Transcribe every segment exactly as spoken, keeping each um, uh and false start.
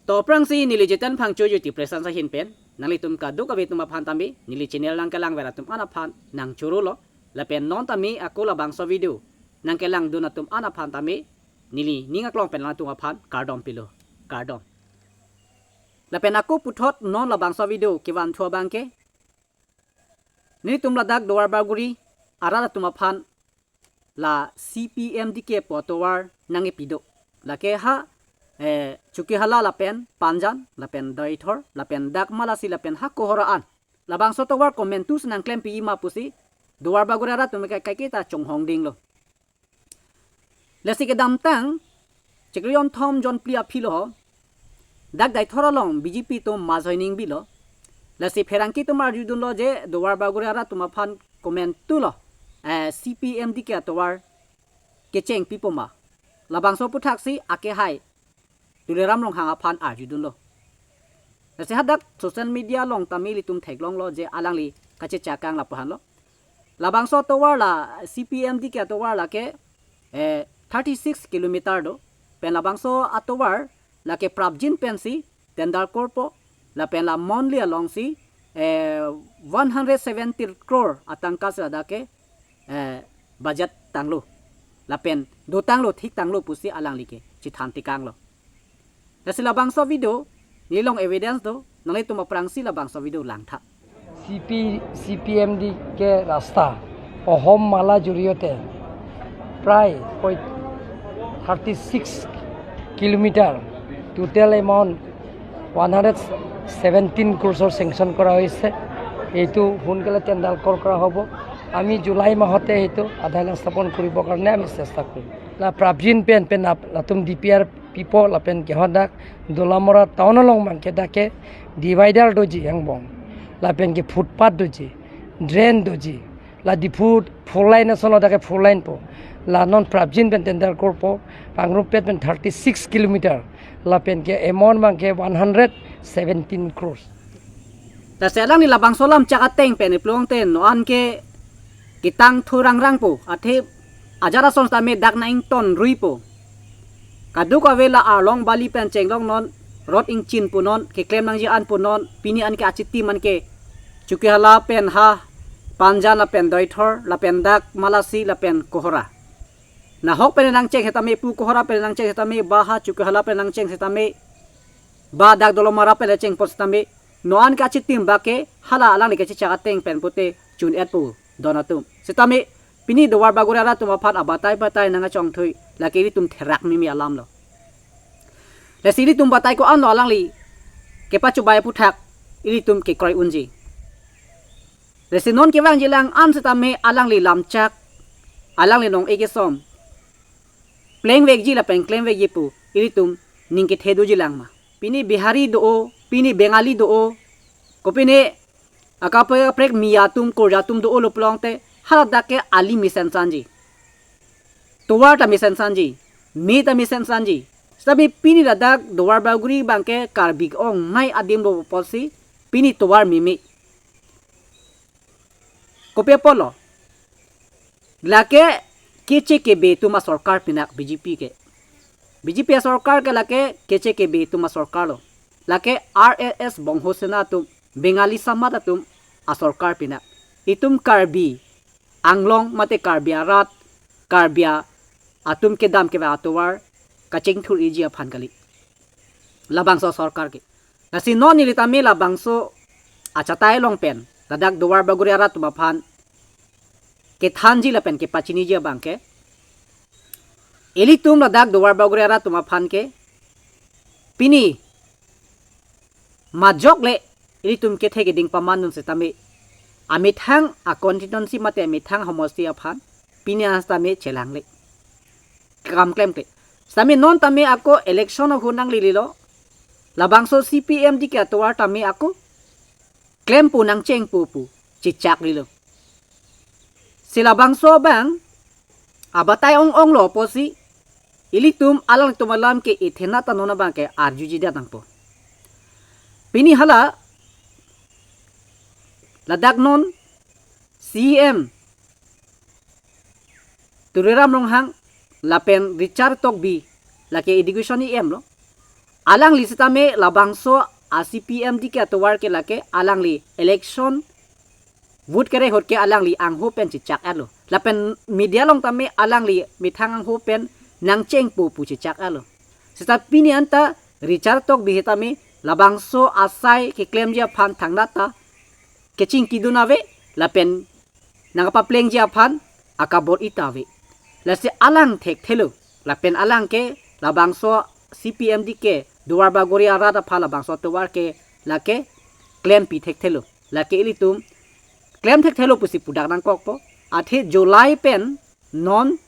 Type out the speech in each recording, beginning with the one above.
To aphrangsi neli Jiten Phangcho YouTube presence ahin pen nanglitum kadokave atum aphan tame neli channel nangkelangver atum an aphan nangchorolo. Lapen non tame ako labangso video nangkelangdun atum an aphan tame neli ning aklong pen nangtum aphan kardom pilo. Kardom. Lapen ako puthot non labangso video kevan thu abangke, nelitum ladak Duarbagori arat atum aphan la C P M D K pu atovar nangkepi do. Lake ha, eh, Chokihola lapen Panjan, lapen Deithor, lapen dak Malasi, lapen ha Kohora an. Labangso tovar komantu si nangklempi ma pusi Duarbagori arat atum ke kaiketa chonghong dinglo. Lasi kedamtang chiklo jonthom jonphli aphi lo ho, dak Deithor along B J P atum ma joining bilo. Lasi pherangke atum arjudunlo je Duarbagori arat atum aphan komantu lo, eh, C P M D K atovar kechengpipo ma. Labangso aphuthaksi akehai Tuliram Ronghang aphan arjudunlo. Lasi hadak social media along tame ilitum theklonglo je alangli kachechak kang lapu-an lo. Labangso atovar la C P M D K atovar lake, eh, thirty six kilometer do. Pen labangso atovar lake prapjin pensi tender korpo, lapen la monthly alongsi, eh, one hundred seventy crore atangka si ladak ke, eh, budget tanglo. Lapen dotanglo, thiktanglo pusi alangli ke chethan tekanglo. Lasi labangso video nelilong evidence do, nanglitum aphrangsi labangso video langtha. C P C P M D K ৰাস্তা অসম মালা জৰিয়তে প্ৰায় thirty six kilometre, total amount one hundred seventeen ক্ৰ'ৰ্ছৰ sanction কৰা হৈছে। এইটো সোনকালে tender call কৰা হ'ব। আমি জুলাই মাহতে সেইটো আধাৰশিলা স্থাপন কৰিবৰ কাৰণে আমি চেষ্টা কৰিম। La prapjin pen pen ap- latum D P R pipo lapen ke hadak Dolamara town along abangke dak ke divider doji angbong, lapen ke footpath doji, drain doji, la Diphu four lane ason lo dak ke four lane po. La non prapjin pen tender korpo, pangrumpet pen thirty six kilometer, lapen ke amount abangke one hundred seventeen crores. Lasi alangli labangso lamchak ateng pen iplong te non an ke ketang thu rangrang po, athe ajat ason tame dak nangington rui po. Kadokave la arlong bali pen chenglong non, rot ingchin pu non, keklem nangji an pu non, pini an ke achitim an ke Chokihola pen ha Panjan lapen Deithor, lapen dak Malasi lapen Kohora. Nahok pen nangcheng setame, pu Kohora pen nangcheng setame, ba ha Chokihola pen nangcheng setame, ba dak Dolamara pen chengpon setame, non an ke achitim abangke hala alangli kachechak ateng pen pute chun-et po don atum. Setame pini Duarbagori arat atum aphan abatai batai nangkachongthui lake ilitum therak mimi alam lo. Lasi ilitum batai ko-an lo alangli kepachobei aphuthak ilitum kekroi unji. Lasi non kevangjilang an setame alangli lamchak, alangli nong-e kesom plengvekji lapen klemvekji pu ilitum ning kethe dojilang ma. Pini Bihari do-o, pini Bengali do-o, kopine akaprek kaprek Miya atum, Korea atum do-o lo pulote, haladak ke ali mesen sanji, tovar ta mesen sanji, me ta mesen sanji. Setame pini ladak Duarbagori abangke Karbi ongnei adim lo pusi pini tovar meme. Kopi apotlo? Lake keche kebe atum asorkar pinak B J P ke. B J P asorkar ke lake keche kebe atum asorkar lo. Lake R S S Bongho Sena atum, Bengali Samaj atum asorkar pinak. Itum Karbi Anglong mate Karbi arat, Karbi atum kedam kevang atovar kachingthur-iji aphan kali labangso sorkar ke. Lasi non neli tame labangso achatai along pen ladak Duarbagori arat atum aphan kethanji lapen kepachiniji abangke, ilitum ladak Duarbagori arat atum aphan ke pini majok le ilitum kethe keding paman dun setame, amethang a-constituency mate amethang homosti aphan pini an setame chelangle, kam klemkle. Setame non tame ako election ahut nanglililo, labangso C P M D K atovar tame ako klempo nangchengpo pu chechaklilo. Si labangso abang abatai ong-ong lo pusi ilitum alangtum alam ke ithena ta non abangke arjuji det nangpo. Pini hala ladak non C E M Tuliram Ronghang lapen Richard Tokbi, lake education E M lo, Alangli sitame labangso a C P M D K atovar ke lake alangli election vote kere ahut ke alangli angho pen chechak-etlo. Lapen media along tame alangli methang angho pen nangchengpo pu chechak-etlo. Seta pini anta Richard Tokbi sitame labangso asai keklemji aphan thangnat ta kechingkidun ave lapen nangkapaplengji aphan akabor-i ta ave. Lasi alang thekthelo. Lapen alang ke labangso C P M D K Duarbagori arat aphan labangso atovar ke lake klempi thekthelo. Lake ilitum klem thekthelo pusi pudak nangkokpo. Athe July pen non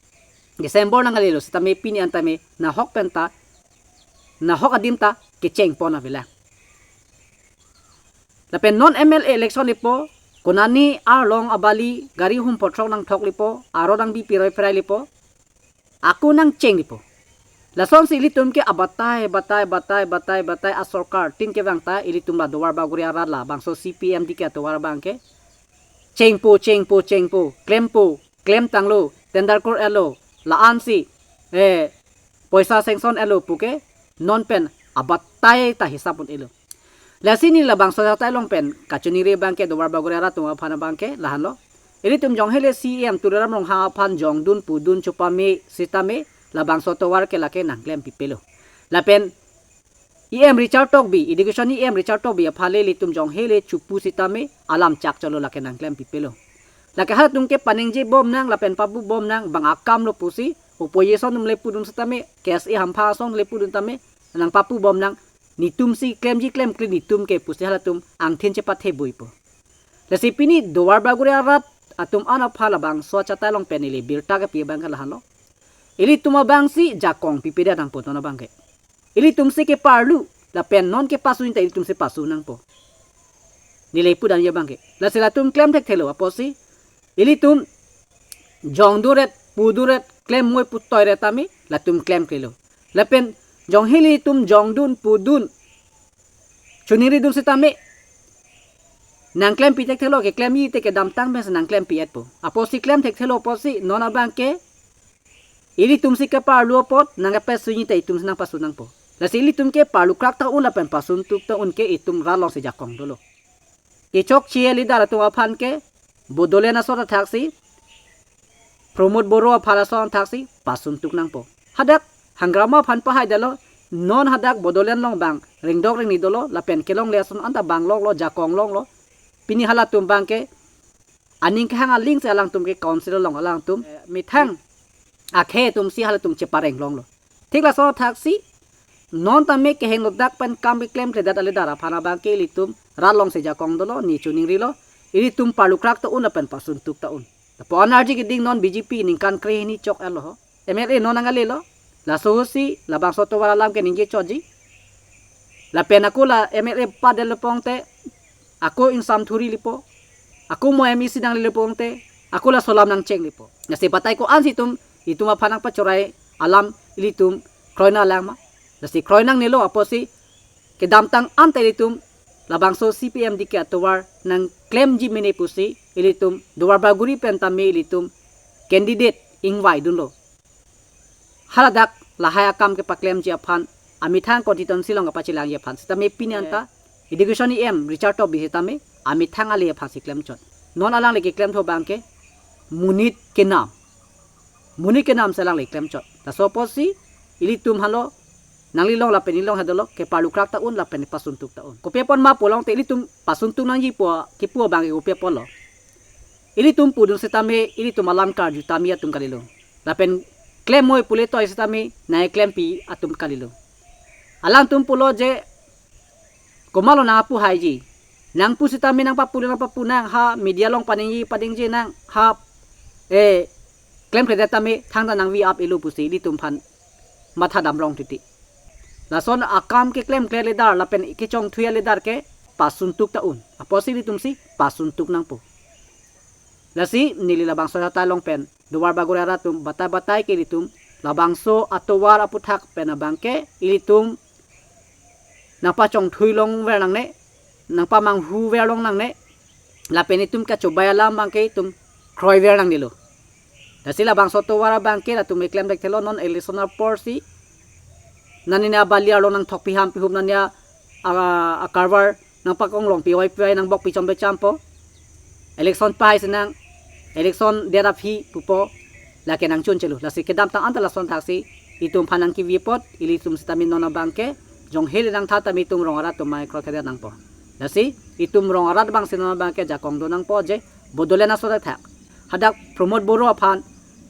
December nangalelo sitame pini antame nahok pen ta, nahok adim ta kechengpon avelang. Lapen non M L A election lepo, konane arlong abali gari hum photrok nangthok lepo, aro nangbi piroi pirai lepo, ako nangcheng lepo. Lasonsi ilitum ke abatai, batai, batai, batai, batai asorkar tin kevang ta ilitum la Duarbagori arat labangso C P M D K atovar abang ke chengpo, chengpo, chengpo, klempo, klemtanglo, tender kor-etlo, la-ansi, eh, poisa sanction etlo puke, non pen abatai ta hisap un-elo. Lasi neli labangso achatai along pen kachiningri abang ke Duarbagori arat atum aphan abang ke lahenlo. Ilitum jong hele C E M Tuliram Ronghang aphan jongdun pudun chepame sitame labangso atovar ke lake nangklempipelo. Lapen E M Richard Tokbi, Education E M Richard Tokbi aphan le ilitum jong hele chepu sitame alam chakcholo lake nangklempipelo. Lake halatum ke paningjebom nang lapen papubom nang bang akam lo pusi opposition atum le pudun sitame, K S A hamphang asong le pudun tame nangpapubom nang, netumsi klemji klemkle netum ke pusi halatum angthin chepathebuipo. Lasi pini Duarbagori arat atum an aphan labangso achatai along pen neli birta kepi abang ke lahenlo. Ilitum abangsi jakong pipedet nangpo non abang ke. Ilitumsi keparlu, lapen non kepasu ta ilitumsi pasu nangpo. Neli pudamji abang ke. Lasi latum klem thekthelo apotsi ilitum jongdunret, pudunret, klemmoi putoiret tame latum klemklelo. Lapen jong hele ilitum jongdun pudun chiningridun sitame nangklempi thekthelo, keklemji te kedamtang pensi nangklempi-etpo. Apotsi klem thekthelo apotsi non abang ke ilitumsi keparlu apot nangkepasuni ta itumsi nangpasu nangpo. Lasi ilitum ke parlukrak ta un lapen pasuntuk ta un ke itum rat alongsi jakong dolo. Kechokche a-leader atum aphan ke Bodoland ason athaksi, Pramod Boro aphan ason athaksi pasuntuk nangpo. Hadak Hangrama aphan pahaidetlo, non hadak Bodoland along bang ringdok ringni dolo, lapen kelongle ason anta bang longlo, jakong longlo. Pini halatum abang ke aning kehang alingsi alangtum ke council along alangtum, eh, methang akhei atumsi halatum chepareng longlo. Thik lason athaksi non tame kehingno dak pen kam keklemkledet a-leader aphan abang ke ilitum rat alongsi jakong dolo, ne chiningrilo, ilitum parlukrak ta un lapen pasuntuk ta un. Lapu anarji keding non B J P ningkan krehini chok-etlo ho. M L A non nangalelo. Laso ahutsi labangso atovar alam ke ningje chotji. Lapen ako la M L A padetlo pute ako ingsam thuri lepo. Ako mo M A C nanglelo pute ako laso alam nangcheng lepo. Lasi batai ko-ansi itum, itum aphan nangpachorai alam ilitum kroi nanglang ma? Lasi kroi nangnelo apotsi kedamtang anta ilitum labangso C P M D K atovar nangklemji mene pusi ilitum Duarbagori pen tame ilitum candidate ingvaidunlo. Haladak lahai akam kepaklemji aphan, amethang constituency along kapachelangji aphan. Sitame pini anta Education E M Richard Tokbi sitame amethang ale aphansi klemchot. Non alangli keklemthu abang ke monit kenam. Monit kenamsi alangli klemchot. Laso apotsi ilitum halo nangli long lapen ilong hedolo, keparlukrak ta un lapen pasuntuk ta un. Kopi apot ma pu longte ilitum pasuntuk nangjipo kipu abang ke kopi apotlo. Ilitum pudun sitame ilitum alam karju tame atum kalilo. Lapen klemmoi pule toi sitame nangklempi atum kalilo. Alangtum pulo je komatlo nangpu haiji. Nangpu sitame nangpapu le nangpapu nang, ha media along paningje paningje nang, ha, eh, klemkledet tame thangta nangvi ap-etlo pusi ilitum aphan matha damrong titi. Lason akam keklemkle a-leader lapen kechongthui a-leader ke pasuntuk ta un. Apotsi ilitumsi pasuntuk nangpo. Lasi neli labangso achatai along pen Duarbagori arat atum batai batai ke ilitum labangso atovar aputhak pen abang ke ilitum nangpachongthui longver nangne, nangpamanghuver long nangne, lapen itum kachobai alam abang ke itum kroiver nangnelo. Lasi labangso atovar abang ke latum keklem thekthelo, non election aporsi nani na bali arlo nangthok piham pihup nani a, a, a karbar nangpakong long piwai piwai nangbok pichom pechampo. Election pahai sinang, election dera phi pupo, lake nangchun chelo. Lasi kedamtang anta lason thaksi itum phan nangkevi apot, ilitum sitame non abangke jonghel nangtha tame itum rong arat atum mai kroi khadet nangpo. Lasi itum rong arat abang si non abangke jakong do nangpo je, bodolen aso thak. Hadak Pramod Boro aphan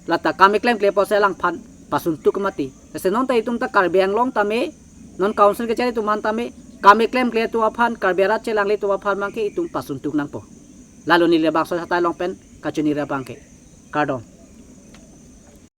lata kam keklem kle apotsi alangphan pasuntuk mati. Lasi non ta itum ta Karbi Anglong tame, non council kechari atum aphan tame, kam keklem kle atum aphan, Karbi arat chelangle atum aphan abangke itum pasuntuk nangpo. Lalo neli labangso athai along pen kachiningri abangke. Kardom.